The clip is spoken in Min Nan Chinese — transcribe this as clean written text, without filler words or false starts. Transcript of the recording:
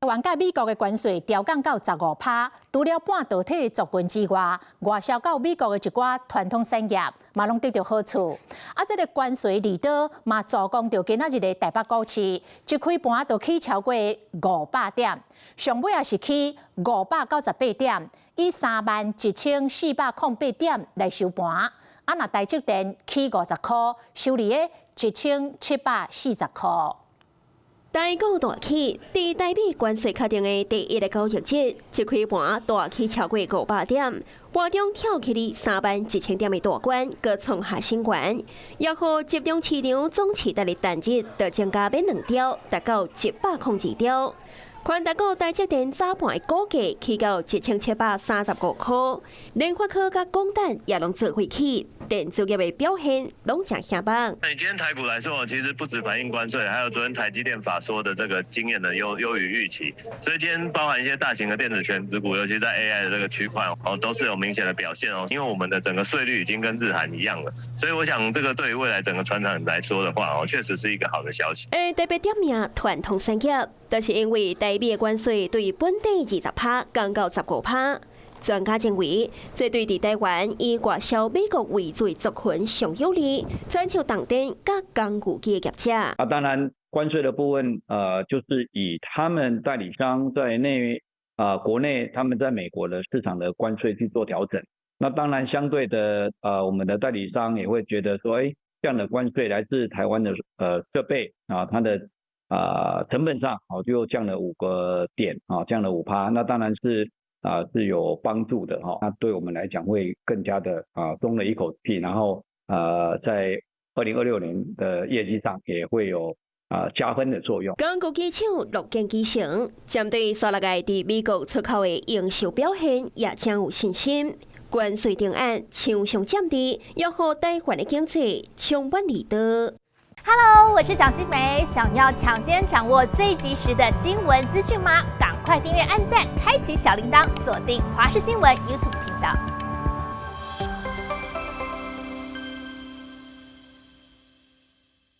台灣佮美國的關稅調降到15趴，除了半導體族群之外，外銷到美國的一寡傳統產業嘛攏得著好處。啊，這個關稅利多嘛助攻著今仔日的台北股市，一開盤就起超過500點，上尾也是起598點，以31,408點來收盤。啊，若台積電起50箍，收佇咧1740箍。台股大起，佇台美關稅確定的第一个交易日，一開盤大起超過500點，盤中跳起佇31,000點的大關，閣創下新高，也予集中市場總市值的單日就增加欲2兆，達到102兆。權值股台積電早盤的股價起到1735箍，聯發科佮廣達也攏做伙起，電子業的表現攏誠顯目。那你今天台股來說，其實不止反映關稅，還有昨天台積電法說的這個驚豔的優於預期，所以今天包含一些大型的電子權值股，尤其在 AI 的這個區塊哦，都是有明顯的表現哦。因為我們的整個稅率已經跟日韓一樣了，所以我想這個對於未來整個傳產來說的話哦，確實是一個好的消息。欸，特別點名傳統產業，就是因為台美關稅對本地20趴降到15趴，專家認為，這對佇台灣以外銷美國為主的族群上有利，親像重電佮工具機的業者。啊，當然關稅的部分，就是以他們代理商在內啊，國內他們在美國的市場的關稅去做調整。那當然相對的，我們的代理商也會覺得說，欸，這樣的關稅來自台灣的設備啊，它的成本上哦就降了5個點啊，降了5趴，那當然是啊是有幫助的哈，那對我們來講會更加的啊鬆了一口氣，然後在2026年的業績上也會有啊加分的作用。工具機廠樂見其成，針對紲落來佇美國出口的營收表現也誠有信心。關稅定案廠商佔地，也予台灣的經濟充滿利多。 Hello，我是蔣新梅，想要搶先掌握最及時的新聞資訊嗎？趕快訂閱、按讚、開啟小鈴鐺，鎖定華視新聞 YouTube 頻道。